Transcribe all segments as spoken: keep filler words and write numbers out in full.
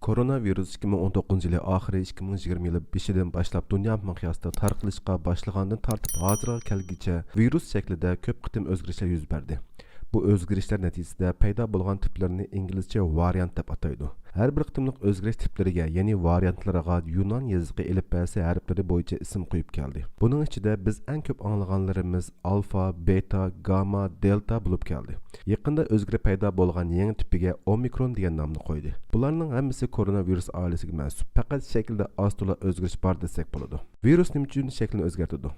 كورونا ۋىرۇس ئىككى مىڭ ئون توققۇزىنچى يىلى ئاخىرى، ئىككى مىڭ يىگىرمە يىلى بېشىدىن باشلاپ دۇنيا مىقياسىدا تارقىلىشقا باشلىغاندىن تارتىپ ھازىرغا كەلگۈچە ۋىرۇس شەكلىدە كۆپ قېتىم ئۆزگىرىشلەر يۈز بەردى. بۇ ئۆزگىرىشلەر نەتىجىسىدە پەيدا بولغان تىپلىرىنى ئىنگلىزچە ۋارىيانت دەپ ئاتايدۇ. ھەر بىر قېتىملىق ئۆزگىرىش تىپلىرىگە، يەنى ۋارىيانتلىرىغا يۇنان يېزىقى ئېلىپبەسى ھەرپلىرى بويىچە ئىسىم قويۇپ كەلدى. بۇنىڭ ئىچىدە بىز ئەڭ كۆپ ئاڭلىغانلىرىمىز ئالفا، بېتا، گاما، دېلتا بولۇپ كەلدى. يېقىندا ئۆزگىرىپ پەيدا بولغان يېڭى تىپىگە ئومىكرون دېگەن نامنى قويدى. بۇلارنىڭ ھەممىسى كورونا ۋىرۇس ئائىلىسىگە مەنسۇپ، پەقەت شەكلىدە ئاز-تولا ئۆزگىرىش بار دېسەك بولىدۇ. ۋىرۇس نېمە ئۈچۈن شەكلىنى ئۆزگەرتىدۇ؟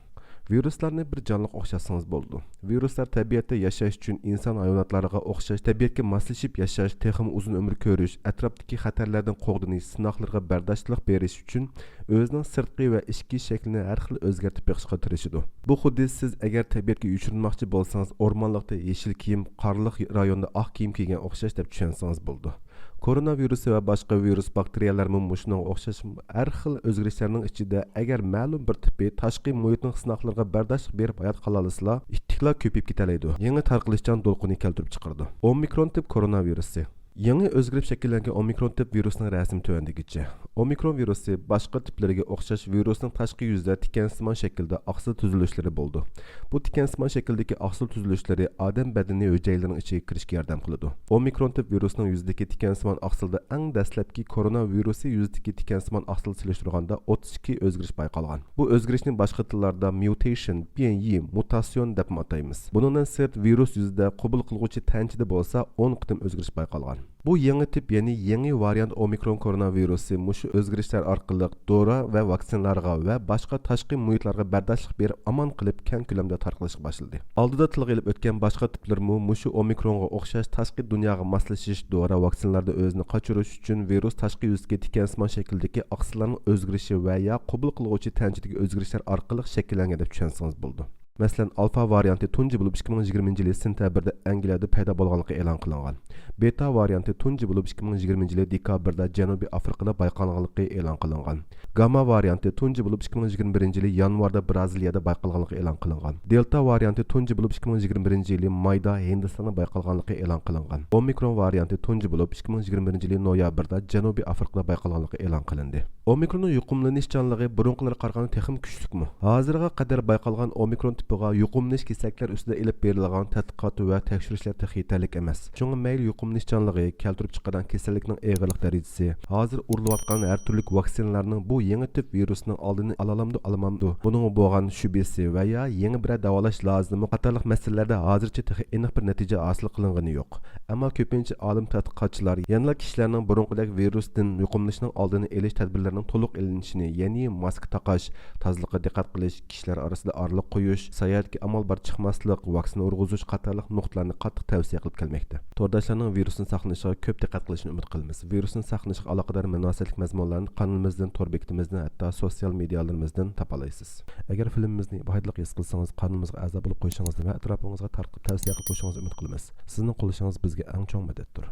ۋىرۇسلارنى بىر جانلىققا ئوخشاتسىڭىز بولىدۇ. ۋىرۇسلار تەبىئەتتە ياشاش ئۈچۈن ئىنسان ھايۋاناتلارغا ئوخشاش تەبىئەتكە ماسلىشىپ ياشاش، تېخىمۇ ئۇزۇن ئۆمۈر كۆرۈش، ئەتراپتىكى خەتەرلەردىن قوغدىنىش، سىناقلىرىغا بەرداشلىق بېرىش ئۈچۈن ئۆزىنىڭ سىرتقى ۋە ئىچكى شەكلىنى ھەر خىل ئۆزگەرتىپ بېقىشقا تىرىشىدۇ. بۇ خۇددى سىز ئەگەر تەبىئەتكە يوشۇرۇنماقچى بولسىڭىز، ئورمانلىقتا يېشىل كىيىم، قارلىق رايوندا ئاق كىيىم كىيگەن ئوخشاش دەپ چۈشەنسىڭىز بولىدۇ. كورونا ۋىرۇسى ۋە باشقا ۋىرۇس باكتېرىيەلەرمۇ مۇشۇنىڭغا ئوخشاش ھەر خىل ئۆزگىرىشلەرنىڭ ئىچىدە، ئەگەر مەلۇم بىر تىپى تاشقى مۇھىتنىڭ سىناقلىرىغا بەرداشلىق بېرىپ ھايات قالالىسىلا، ئىتتىكلا كۆپىيىپ كېتەلەيدۇ. يېڭى تارقىلىشچان دولقۇنى كەلتۈرۈپ چىقىرىدۇ. ئومىكرون تىپ كورونا ۋىرۇسى. يېڭى ئۆزگىرىپ شەكىللەنگەن ئومىكرون تىپ ۋىرۇسنىڭ رەسىمى تۆۋەندىكىچە. ئومىكرون ۋىرۇسى باشقا تىپلىرىگە ئوخشاش ۋىرۇسنىڭ تاشقى يۈزىدە تىكەنسىمان شەكىلدە ئاقسىل تۈزۈلۈشلىرى بولىدۇ. بۇ تىكەنسىمان شەكىلدىكى ئاقسىل تۈزۈلۈشلىرى ئادەم بەدىنى ھۈجەيرىلىرىنىڭ ئىچىگە كىرىشكە ياردەم قىلىدۇ. ئومىكرون تىپ ۋىرۇسنىڭ يۈزىدىكى تىكەنسىمان ئاقسىلدا ئەڭ دەسلەپكى كورونا ۋىرۇسى يۈزىدىكى تىكەنسىمان ئاقسىل سېلىشتۇرغاندا ئوتتۇز ئىككى ئۆزگىرىش بايقالغان. بۇ ئۆزگىرىشنى باشقا تىللاردا ميۇتېيشن، پيەنيى، مۇتاسىيون دەپمۇ ئاتايمىز. بۇنىڭدىن سىرت، ۋىرۇس يۈزىدە قوبۇل قىلغۇچى تەنچىدە بولسا ئون قېتىم ئۆزگىرىش بايقالغان. بۇ يېڭى تىپ، يەنى يېڭى ۋارىيانت ئومىكرون كورونا ۋىرۇسى مۇشۇ ئۆزگىرىشلەر ئارقىلىق دورا ۋە ۋاكسىنىلارغا ۋە باشقا تاشقى مۇھىتلارغا بەرداشلىق بېرىپ، ئامان قېلىپ، كەڭ كۆلەمدە تارقىلىشقا باشلىدى. ئالدىدا تىلغا ئېلىپ ئۆتكەن باشقا تىپلىرىمۇ مۇشۇ ئومىكرونغا ئوخشاش تاشقى دۇنياغا ماسلىشىش، دورا، ۋاكسىنىلاردا ئۆزىنى قاچۇرۇش ئۈچۈن ۋىرۇس تاشقى يۈزىدىكى تىكەنسىمان شەكىلدىكى ئاقسىللارنىڭ ئۆزگىرىشى ۋە يا قوبۇل قىلغۇچى تەنچىدىكى ئۆزگىرىشلەر ئارقىلىق شەكىللەنگەن دەپ چۈشەنسىڭىز بولىدۇ. مەسىلەن، ئالفا ۋارىيانتى تۇنجى بولۇپ ئىككى مىڭ يىگىرمىنچى يىلى سېنتەبىردە ئەنگلىيەدە پەيدا بولغانلىقى ئېلان قىلىنغان. بېتا ۋارىيانتى تۇنجى بولۇپ ئىككى مىڭ يىگىرمىنچى يىلى دېكابىردا جەنۇبىي ئافرىقىدا بايقالغانلىقى ئېلان قىلىنغان. گاما ۋارىيانتى تۇنجى بولۇپ ئىككى مىڭ يىگىرمە بىرىنچى يىلى يانۋاردا برازىلىيەدە بايقالغانلىقى ئېلان قىلىنغان. دېلتا ۋارىيانتى تۇنجى بولۇپ ئىككى مىڭ يىگىرمە بىرىنچى يىلى مايدا ھىندىستاندا بايقالغانلىقى ئېلان قىلىنغان. ئومىكرون ۋارىيانتى تۇنجى بولۇپ ئىككى مىڭ يىگىرمە بىرىنچى يىلى نويابىردا جەنۇبىي ئافرىقىدا بايقالغانلىقى ئېلان قىلىندى. ئومىكروننىڭ يۇقۇملىنىشچانلىقى بۇرۇنقىلارغا قارىغاندا تېخىمۇ كۈچلۈكمۇ؟ ھازىرغا قەدەر بايقالغان ئومىكرون تىپىغا يۇقۇملىنىش كېسەكلەر ئۈستىدە ئېلىپ بېرىلغان تەتقىقات ۋە تەكشۈرۈشلەر تېخى يېتەرلىك ئەمەس. شۇڭا مەيلى يۇقۇملىنىشچانلىقى، كەلتۈرۈپ چىقىدىغان كېسەللىكنىڭ ئېغىرلىق دەرىجىسى، ھازىر ئۇرۇلۇۋاتقان ھەر تۈرلۈك ۋاكسىنىلارنىڭ بۇ يېڭى تىپ ۋىرۇسنىڭ ئالدىنى ئالالامدۇ، ئالالمامدۇ، بۇنىڭغا بولغان شۈبھىسى ۋە يا يېڭى بىرەر داۋالاش لازىممۇ قاتارلىق مەسىلىلەردە ھازىرچە تېخى ئېنىق بىر نەتىجە ھاسىل قىلىنغىنى يوق. ئەمما كۆپىنچە ئالىم تەتقىقاتچىلار يەنىلا كىشىلەرنىڭ بۇرۇنقىدەك ۋىرۇستىن يۇقۇملىنىشنىڭ ئالدىنى ئېلىش تەدبىرلىرىنىڭ تولۇق ئېلىنىشىنى، يەنى ماسكا تاقاش، تازىلىققا دىققەت قىلىش، كىشىلەر ئارىسىدا ئارىلىق قويۇش، ساياھەتكە ئامال بار چىقماسلىق، ۋاكسىنا ئۇرغۇزۇش قاتارلىق نۇقتىلارنى قاتتىق تەۋسىيە قىلىپ كەلمەكتە. تورداشلارنىڭ ۋىرۇستىن ساقلىنىشىغا كۆپ دىققەت قىلىشىنى ئۈمىد قىلىمىز. ۋىرۇستىن ساقلىنىشقا ئالاقىدار مۇناسىۋەتلىك مەزمۇنلارنى قانىلىمىزدىن، تور بېكىتىمىزدىن، ھەتتا سوتسىيال مېدىيالىرىمىزدىن تاپالايسىز. ئەگەر فىلىمىمىزنى پايدىلىق ھېس قىلسىڭىز، قانىلىمىزغا ئەزا بولۇپ قويۇشىڭىزنى ۋە ئەتراپىڭىزغا تارقىتىپ تەۋسىيە قىلىپ قويۇشىڭىزنى ئۈمىد قىلىمىز. سىزنىڭ قوللىشىڭىز بىزگە ئەڭ چوڭ مەدەتتۇر.